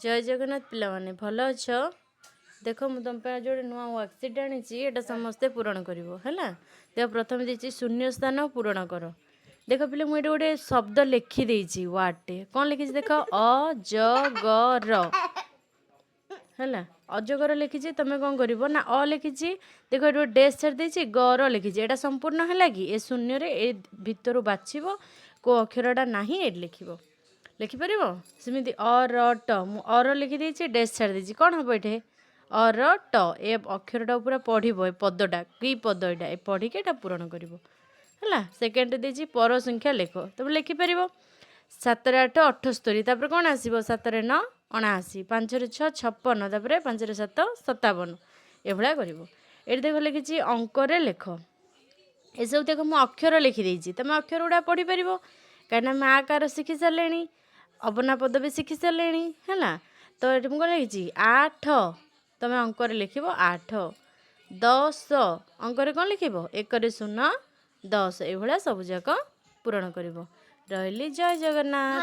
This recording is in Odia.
ଜୟ ଜଗନ୍ନାଥ ପିଲାମାନେ, ଭଲ ଅଛ? ଦେଖ, ମୁଁ ତୁମ ପାଇଁ ଆଜି ଗୋଟେ ନୂଆ ୱାର୍କସିଟ୍ ଆଣିଛି। ଏଇଟା ସମସ୍ତେ ପୂରଣ କରିବ, ହେଲା? ଦେଖ, ପ୍ରଥମେ ଦେଇଛି ଶୂନ୍ୟ ସ୍ଥାନ ପୂରଣ କର। ଦେଖ ପିଲା, ମୁଁ ଏଠି ଗୋଟେ ଶବ୍ଦ ଲେଖିଦେଇଛି, ୱାର୍ଡ଼ଟେ। କ'ଣ ଲେଖିଛି ଦେଖ, ଅ ଜ ଗ ର, ହେଲା? ଅଜଗର ଲେଖିଛି। ତୁମେ କ'ଣ କରିବ ନା, ଅ ଲେଖିଛି, ଦେଖ, ଏଠି ଗୋଟେ ଡେସ୍ ଛାଡ଼ି ଦେଇଛି, ଗ ର ଲେଖିଛି। ଏଇଟା ସମ୍ପୂର୍ଣ୍ଣ ହେଲା କି? ଏ ଶୂନ୍ୟରେ ଏ ଭିତରୁ ବାଛିବ କେଉଁ ଅକ୍ଷରଟା ନାହିଁ, ଏଠି ଲେଖିବ। ଲେଖିପାରିବ? ସେମିତି ଅ ର ଟ, ମୁଁ ଅ ର ଲେଖିଦେଇଛି, ଡେସ୍ ଛାଡ଼ି ଦେଇଛି। କ'ଣ ହେବ ଏଠି? ଅ ର ଟ, ଏ ଅକ୍ଷରଟା ପୁରା ପଢ଼ିବ। ଏ ପଦଟା କି ପଦ ଏଇଟା, ଏ ପଢ଼ିକି ଏଇଟା ପୂରଣ କରିବ, ହେଲା? ସେକେଣ୍ଡରେ ଦେଇଛି ପର ସଂଖ୍ୟା ଲେଖ। ତମେ ଲେଖିପାରିବ? 7ରେ 8 78, ତାପରେ କ'ଣ ଆସିବ? 7ରେ 9 79, 5ରେ 6 56, ତାପରେ 5ରେ 7 57, ଏଭଳିଆ କରିବ। ଏଠି ଦେଖ, ଲେଖିଛି ଅଙ୍କରେ ଲେଖ। ଏସବୁ ଦେଖ, ମୁଁ ଅକ୍ଷର ଲେଖିଦେଇଛି, ତୁମେ ଅକ୍ଷର ଗୁଡ଼ା ପଢ଼ିପାରିବ, କାହିଁକିନା ଆମେ ଆକାର ଶିଖି ସାରିଲେଣି, ଅବନା ପଦ ବି ଶିଖି ସାରିଲେଣି, ହେଲା? ତ ଏଠି ମୁଁ କ'ଣ ଲେଖିଛି? 8। ତୁମେ ଅଙ୍କରେ ଲେଖିବ 8। 10 ଅଙ୍କରେ କ'ଣ ଲେଖିବ? 1ରେ 0 10। ଏଇଭଳିଆ ସବୁଯାକ ପୂରଣ କରିବ। ରହିଲି, ଜୟ ଜଗନ୍ନାଥ।